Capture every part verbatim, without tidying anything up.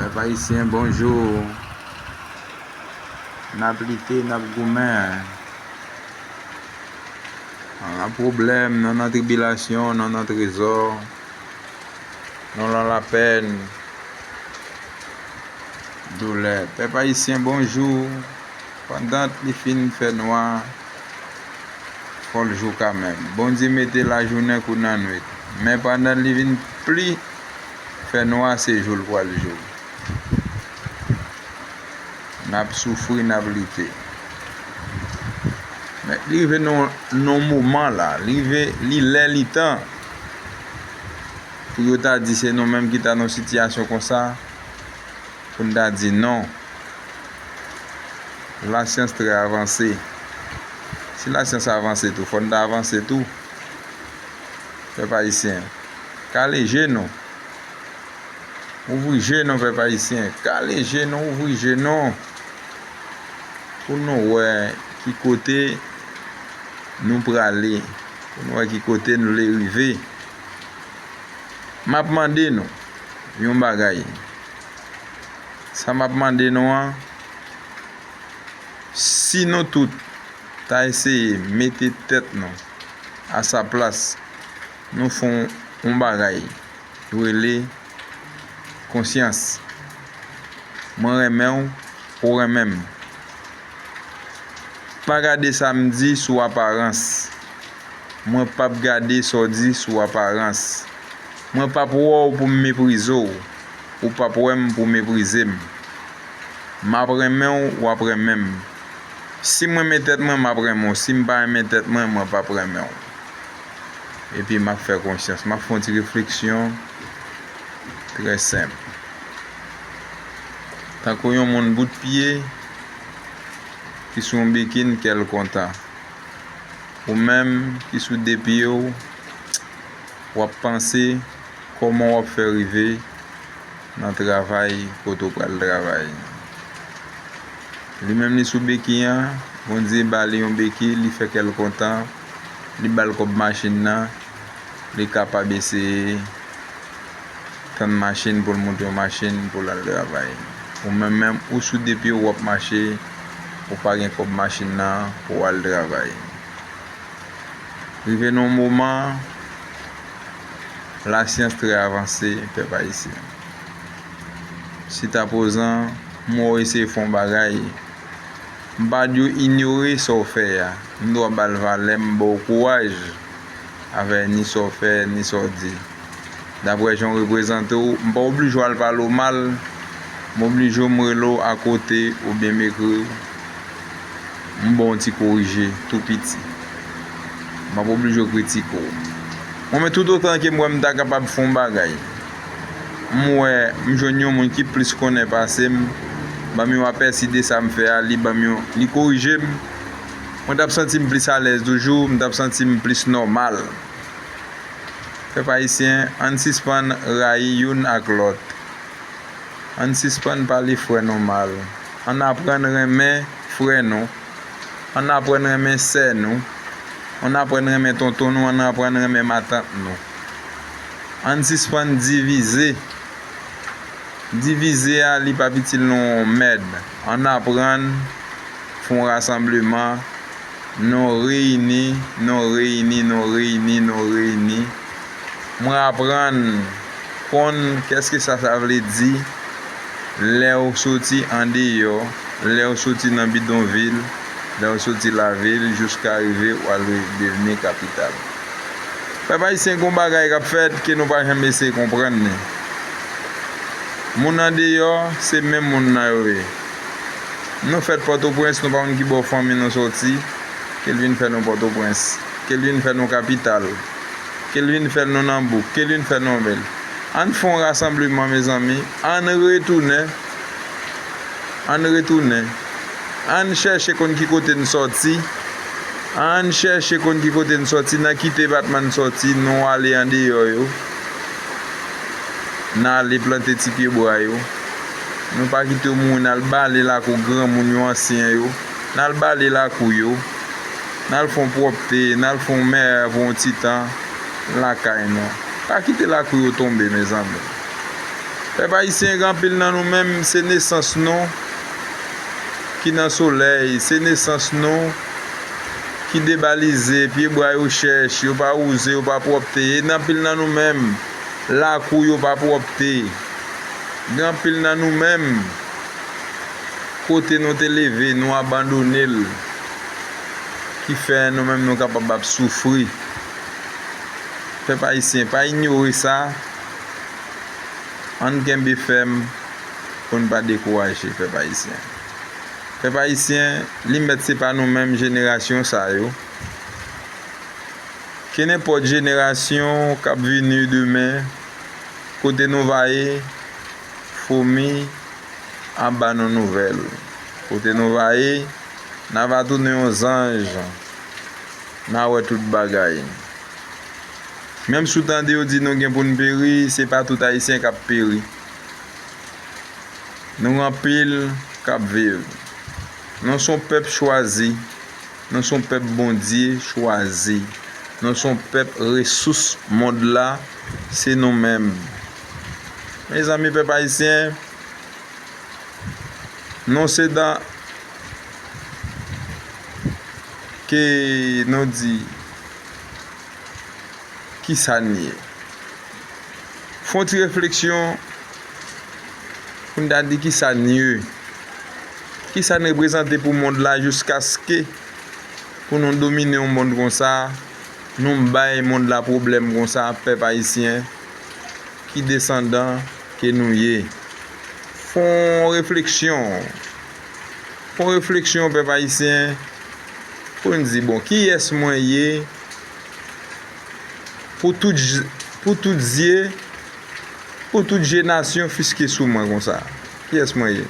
Pèp ayisyen, bonjou. N ap lite, n ap goumen. Nou nan pwoblèm, nou nan tribilasyon, nou nan trezò, nou nan lapèn, doulè. Pèp ayisyen, bonjou. Pandan li fin fè nwa, fò l jou kanmenm. Bondye mete lajounen kou nan nwit. Men pandan li vin pli fè nwa, se jou l pral jou. N ap soufri, n ap lite. Men li rive nan, nan moman la, li rive, li lè, li tan pou yo ta di se nou menm ki ta nan sitiyasyon konsa, pou n ta di non. Lasyans trè avanse. Si lasyans avanse tou, fò n ta avanse tou. Pèp ayisyen, kale je nou. Ouvri je nou, pèp ayisyen. Kale je nou, ouvri je nou. Pou nou wè ki kote nou prale. Pou nou wè ki kote nou vle rive. M ap mande nou yon bagay. Sa m ap mande nou an, si nou tout ta eseye mete tèt nou a sa plas, nou fè yon bagay yo rele konsyans. Mwen renmen w, ou renmen m. Pa gade sa m di sou aparans. Mwen p ap gade sa w di sou aparans. Mwen p ap wè w pou m meprize w. Ou p ap wè m pou w meprize m. M ap renmen w, w ap renmen m. Si m renmen tèt mwen, m ap renmen w. Si m pa renmen tèt mwen, mwen p ap renmen w. Epi m ap fè konsyans. M ap fè yon ti refleksyon trè senp. Tankou yon moun bout pye ki sou yon bekin, kè l kontan. Ou menm ki sou de pye w, w ap panse kòman w ap fè rive nan travay kote w pral travay. Li menm li sou bekin an, Bondye ba li yon bekin, li fè kè l kontan, li ba l kòb machin nan, li kapab eseye tann machin pou l moute yon machin pou l al travay. Ou menm menm, ou sou de pye w, w ap mache, ou pa gen kòb machin nan pou w al travay. Rive nan yon moman, lasyans trè avanse, pèp ayisyen. Sitapozan, m wè w eseye fè yon bagay, m pa di w inyore sa w fè a. M dwe ba l valè, m ba w kouraj avè ni sa w fè, ni sa w di. Daprè jan w reprezante w, m pa oblije w al pale w mal, m oblije w m rele w akote oubyen m ekri w, m ba w yon ti korije tou piti. M ap oblije w kritike w. Mwen menm, toutotan ke m wè m ta kapab fè yon bagay, m wè m jwenn yon moun ki plis konnen pase m, ban m yon apèsi de sa m fè a, li ban m yon, li korije m, mwen t ap santi m plis alèz toujou, m t ap santi m plis nòmal. Pèp ayisyen, ann sispann rayi youn ak lòt. Ann sispann pale frè nou mal. Ann aprann renmen frè nou. Ann aprann renmen sè nou. Ann aprann renmen tonton nou, ann aprann renmen matant nou. Ann sispann divize. Divize a, li p ap itil nou yon mèd. Ann aprann fè yon rasanbleman, nou reyini, nou reyini, nou reyini, nou reyini. Mwen aprann konn kèske sa, sa vle di lè w soti andeyò, lè w soti nan bidonvil, lè w soti lavil, jiska rive w al re-, devni kapital. Pèp ayisyen, gen yon bagay k ap fèt ke nou pa janm eseye konprann li. Moun andeyò, se menm moun nan yo ye. Nou fèt Pòtoprens, nou pa konn ki bò fanmi nou soti, ke l vin fè nou Pòtoprens, ke l vin fè nou kapital, ke l vin fè nou nan bouk, ke l vin fè nou bèl. Ann fè yon rasanbleman, mezanmi, ann retounen, ann retounen, ann chèche konn ki kote n sòti, ann chèche konn ki kote n sòti, nan ki depatman n sòti, nou ale andeyò yo. N ale plante ti pyebwa yo. Nou pa kite yo mouri, n al bale lakou granmoun yo, ansyen yo. N al bale lakou yo. N al fè yon pwòpte, n al fè yon mè pou yon ti tan lakay nou. Pa kite lakou yo tonbe, mezanmi. Pèp ayisyen, gen anpil nan nou menm, se nesans nou ki nan solèy, se nesans nou ki debalize, pye bwa yo chèch, yo pa wouze, yo pa pwòpte. E gen anpil nan nou menm, lakou yo pa pwòpte. Gen anpil nan nou menm, kote nou te leve, nou abandone l, ki fè nou menm nou kapab ap soufri. Pèp ayisyen, pa inyore sa. Ann kenbe fèm pou n pa dekouraje, pèp ayisyen. Pèp ayisyen, li mèt se pa nou menm jenerasyon sa yo. Kenenpòt jenerasyon k ap vini demen, kote nou va ye, fomi ap ba nou nouvèl. Kote nou va ye, n a va tounen yon zanj, n a wè tout bagay. Menm si w tande yo di nou gen pou n peri, se pa tout Ayisyen k ap peri. Nou anpil k ap viv. Nou se yon pèp chwazi. Nou se yon pèp Bondye chwazi. Nou se yon pèp resous mond la, se nou menm. Mezanmi, pèp ayisyen, nou se dan ke nou di, kisa n ye? Fè yon ti refleksyon pou n ta di kisa n ye. Kisa n reprezante pou mond la jiskaske pou nou domine yon mond konsa, nou bay mond la pwoblèm konsa, pèp ayisyen ki desandan ke nou ye. Fè yon refleksyon. Fè yon refleksyon, pèp ayisyen, pou n di, bon, kiyès mwen ye pou tout, j- pou tout zye, pou tout je nasyon fiske sou mwen konsa? Kiyès mwen ye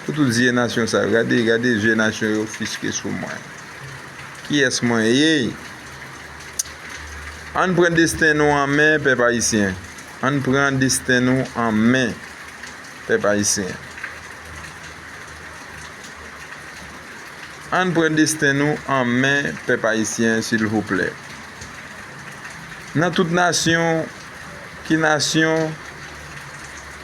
pou tout zye nasyon sa yo? Gade, gade je nasyon yo fiske sou mwen. Kiyès mwen ye? Ann pran desten nou an men, pèp ayisyen. Ann pran desten nou an men, pèp ayisyen. Ann pran desten nou an men, pèp ayisyen, silvouplè. Nan tout nasyon, ki nasyon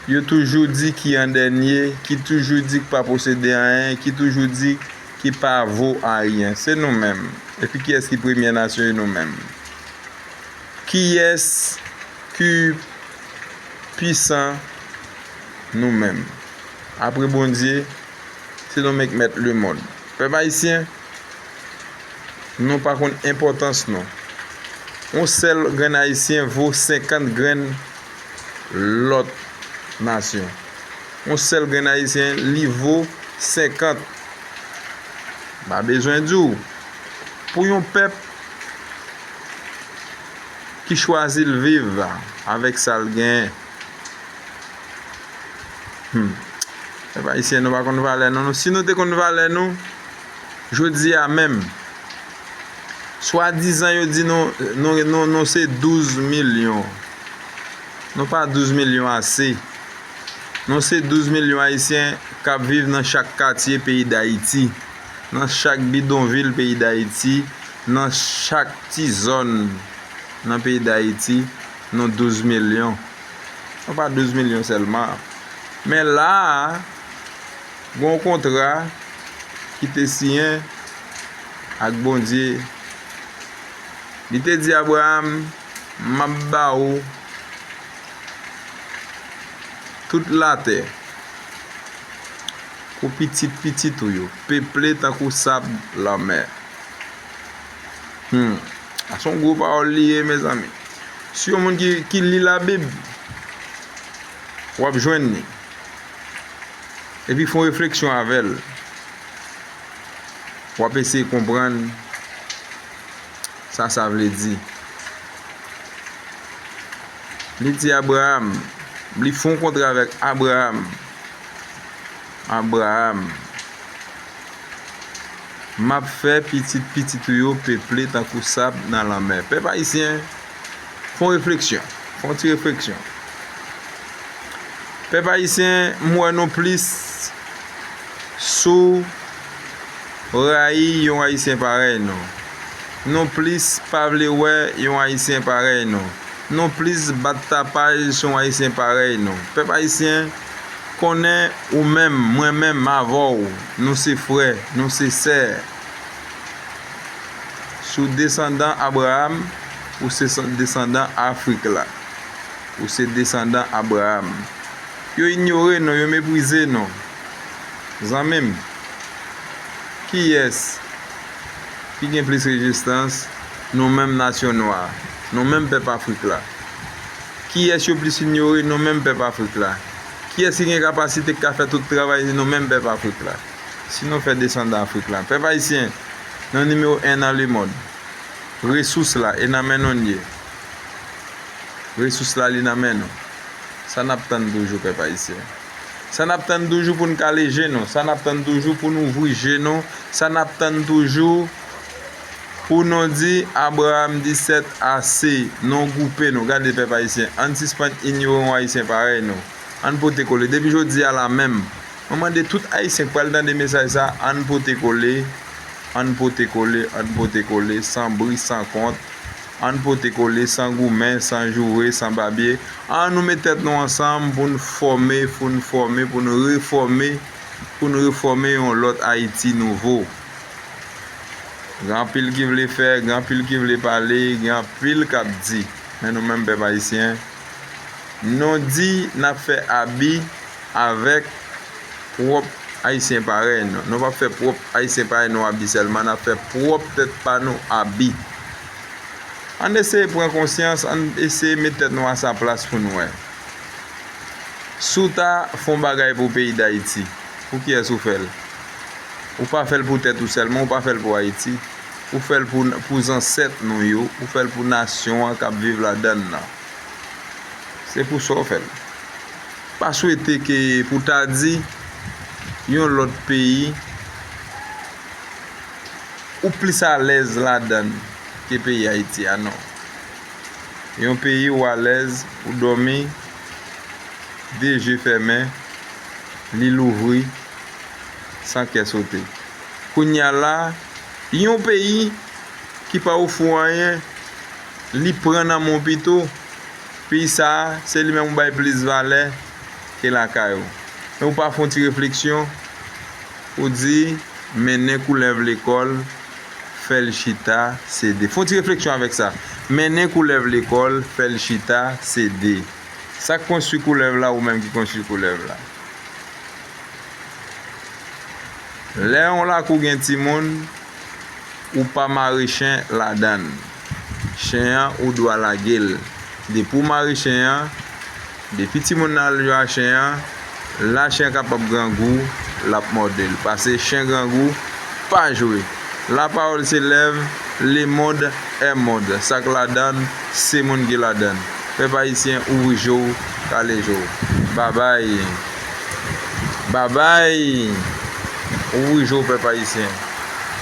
yo toujou di ki an dènye, ki toujou di ki pa posede anyen, ki toujou di ki pa vo ayen? Se nou menm. Epi kiyès ki premyè nasyon? E nou menm. Kiyès ki pwisan? Nou menm. Apre Bondye, se nou menm k mèt lemonn. Pèp ayisyen, nou pa konn enpòtans nou. Yon sèl grenn ayisyen vo senkant grenn lòt nasyon. Yon sèl grenn ayisyen, li vo senkant. M pa bezwen di w. Pou yon pèp ki chwazi l viv avèk sa l genyen. Hmm. Pèp ayisyen, nou pa konn valè nou. Nou, si nou te konn valè nou, jodi a menm, swadizan yo di nou, nou, nou, nou se douz milyon. Nou pa douz milyon ase. Nou se douz milyon ayisyen k ap viv nan chak katye peyi Dayiti, nan chak bidonvil peyi Dayiti, nan chak ti zòn nan peyi Dayiti, nou douz milyon. Nou pa douz milyon sèlman. Men la a, gen yon kontra ki te siyen ak Bondye. Li te di Abraram, "M ap ba ou tout latè pou pitit pitit ou yo, peple tankou sab lanmè." Hmm. A se yon gwo pawòl li ye, mezanmi. Si yon moun ki, ki li Labib, w ap jwenn li. Epi fè yon refleksyon avè l. W ap eseye konprann sa sa vle di. Li di Abraram, li fè yon kontra avèk Abraram. Abraram, "M ap fè pitit pitit ou yo peple tankou sab nan lanmè." Pèp ayisyen, fè yon refleksyon. Fè yon ti refleksyon. Pèp ayisyen, m wè nou plis sou rayi yon ayisyen parèy nou. Nou plis pa vle wè yon ayisyen parèy nou. Non plis bat tapaj sou yon Ayisyen parèy nou. Pèp ayisyen, konnen ou menm, mwen menm avè w, nou se frè, nou se sè. Si w desandan Abraram, ou se san- desandan Afrik la. Ou se desandan Abraram. Yo inyore nou, yo meprize nou. Zanmi m, kiyès ki gen plis rezistans? Nou menm nasyon nwa, nou menm pèp Afrik la. Kiyès yo plis inyore? Nou menm pèp Afrik la. Kiyès ki gen kapasite k ka fè tout travay? Nou menm pèp Afrik la. Si nou fè desandan Afrik la, pèp ayisyen, nou nimewo en nan lemonn. Resous la, e nan men nou l ye. Resous la, li nan men nou. Sa n ap tann toujou, pèp ayisyen? Sa n ap tann toujou pou n kale je nou? Sa n ap tann toujou pou n ouvri je nou? Sa n ap tann toujou pou nou di Abraram disèt ase, nou gwoupe nou? Gade, pèp ayisyen, ann sispann inyore yon Ayisyen parèy nou. Ann pote kole. Depi jodi a la menm, mwen mande tout Ayisyen k pral tande mesaj sa, ann pote kole, ann pote kole, ann pote kole, san bri, san kont. Ann pote kole, san goumen, san joure, san babye. Ann nou met tèt nou ansanm pou n fòme, pou n fòme, pou n refòme, pou n refòme yon lòt Ayiti nouvo. Gen anpil ki vle fè, gen anpil ki vle pale, gen anpil k ap di. Men nou menm pèp ayisyen, nou di n ap fè abi avèk pwòp Ayisyen parèy nou. Nou p ap fè pwòp Ayisyen parèy nou abi sèlman, n ap fè pwòp tèt pa nou abi. Ann eseye pran konsyans, ann eseye met tèt nou a sa plas pou n wè. Si w ta fè yon bagay pou peyi Dayiti, pou kiyès ou fè l? Ou pa fè l pou tèt ou sèlman, ou pa fè l pou Ayiti. Ou fè l pou, pou zansèt nou yo, ou fè l pou nasyon an k ap viv ladan l lan. Se pou sa w fè l. Pa swete ke pou ta di yon lòt peyi ou plis alèz ladan l ke peyi Ayiti a, non. Yon peyi ou alèz, ou dòmi, de je fèmen, li louvri, san kè sote. Kounye a la, yon peyi ki pa ofri w anyen, li pran nan men w pito. Peyi sa a, se li menm ou bay plis valè ke lakay ou. Men ou pa fè yon ti refleksyon, ou di, mennen koulèv lekòl, fè l chita, sede. Fè yon ti refleksyon avèk sa. Mennen koulèv lekòl, fè l chita, sede. Sa k konstwi koulèv la, ou menm ki konstwi koulèv la. Lè yon lakou gen timoun, ou pa mare chen ladan l. Chen an, ou dwa lage l. Depi w mare chen an, depi timoun nan al jwe a chen an, la chen an kapab grangou, l ap mòde l. Pase chen grangou, pa jwe. La parole s'élève, le monde est monde. Sa k ladan l, se moun ki ladan l. Pèp ayisyen, ouvri je w, kale je w. Babay. Babay. Ouvri je w, pèp ayisyen.